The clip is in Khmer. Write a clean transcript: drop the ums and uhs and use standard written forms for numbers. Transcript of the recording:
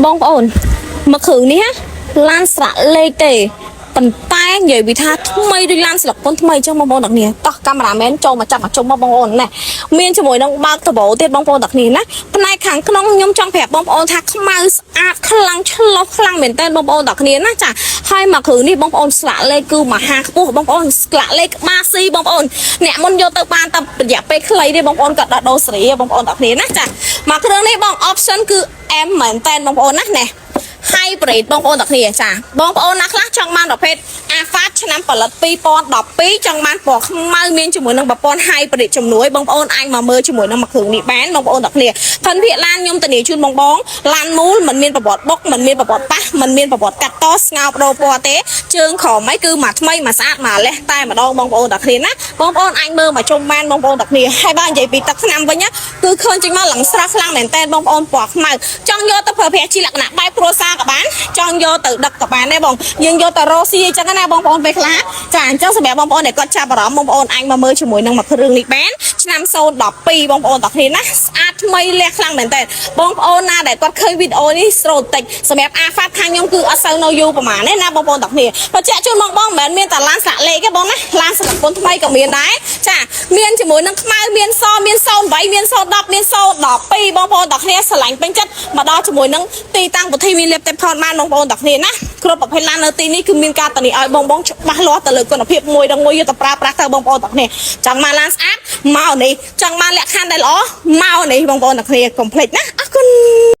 បងប្អូនមកគ្រឿងនេះណាឡានស្រាក់លេខទេប៉ុន្តែនិយាយពីថាថ្មីដូចឡានស្លឹកពុនថ្មីអញ្ចឹងបងប្អូនទាំងគ្នាតោះកាមេរ៉ាមែនចូលមកចាប់មកជុំមកបងប្អូនណែមានជាមួយនឹងបើកដបោទៀតបងប្អូនទាំងគ្នាណាផ្នែកខាងក្នុងខ្ញុំចង់ប្រាប់បងប្អូនថាខ្មៅស្អាតខ្លាំងឆ្លោះខ្លាំងមែនតើបងប្អូនទាំងគ្នាណាចាហើយមកគ្រឿងនេះបងប្អូនស្លាកលេខគឺមហាខ្ពស់បងប្អូនស្លាកលេខក្បាលស៊ីបងប្អូនអ្នកមុនយកទៅបានតែរយៈពេលខ្លីទេបងប្អូនក៏ដោះដូរសេរីបងប្អូនទាំងគ្នាណាចាមកគ្រឿងនេះបង option គឺអែមមែនតើបងប្អូនណាណែ hybrid បងប្អូនទាំងគ្នាចាបងប្អូនណាខ្លះចង់បានប្រភេទ Alphard ឆ្នាំផលិត2012ចង់បានពណ៌ខ្មៅមានជាមួយនឹងប្រព័ន្ធ hybrid ជំនួយបងប្អូនអាចមកមើលជាមួយនឹងមួយគ្រឿងនេះបានបងប្អូនទាំងគ្នាផិនភាគឡានខ្ញុំធានាជូនបងបងឡានមូលមិនមានប្រវត្តិបុកមិនមានប្រវត្តិប៉ះមិនមានប្រវត្តិកាត់តស្ងោបដូរពណ៌ទេជើងក្រោមអីគឺមកថ្មីមកស្អាតមកលេះតែម្ដងបងប្អូនទាំងគ្នាណាបងប្អូនអាចមើលមកជុំបានបងប្អូនទាំងគ្នាហើយបើនិយាយពីទឹកថ្នាំវិញណាគឺឃើញចេញមកឡើងស្រស់ខ្លាំងមែនតើបងប្អូនពណ៌ខ្មៅចង់យកទៅប្រើប្រាស់ជាលក្ខណៈបែបគ្រួសារក៏បានចង់យកទៅដឹកក៏បានដែរបងយើងយកទៅរកស៊ីអញ្ចឹងណាបងប្អូនពេលខ្លះចាអញ្ចឹងសម្រាប់បងប្អូនដែលគាត់ចាប់អារម្មណ៍បងប្អូនអាចមកមើលជាមួយនឹងមួយគ្រឿងនេះបានឆ្នាំ012បងប្អូនទាំងគ្នាណាស្អាតថ្មីលះខ្លាំងមែនតើបងប្អូនណាដែលគាត់ឃើញវីដេអូនេះស្រូតតិចសម្រាប់ Alphard ខាងខ្ញុំគឺអត់សូវនៅយូរប្រហែលទេណាបងប្អូនទាំងគ្នាបញ្ជាក់ជូនបងបងមិនមែនមានតែឡានស្លាកលេខទេបងណាឡានស្លាកពុនថ្មីក៏មានដែរចាមានជាមួយនឹងខ្មៅមានសមាន08មាន010មាន012បងប្អូនទាំងគ្នាស្រឡាញ់ពេញចិត្តមកដល់ជាមួយនឹងទីតាំងពុទ្ធិមានលេបទេផនបានបងប្អូនទាំងគ្នាណាគ្រប់ប្រភេទឡាននៅទីនេះគឺមានការធានាឲ្យបងបងច្បាស់លាស់ទៅលើគុណភាពមួយដល់មួយយកទៅប្រើប្រាស់ទៅបងប្អូនទាំងគ្នាចង់មកឡានស្អាតមកនេះចង់បានលក្ខខណ្ឌដែលល្អមកនេះបងប្អូនទាំងគ្នាកុំភ្លេចណាអរគុណ។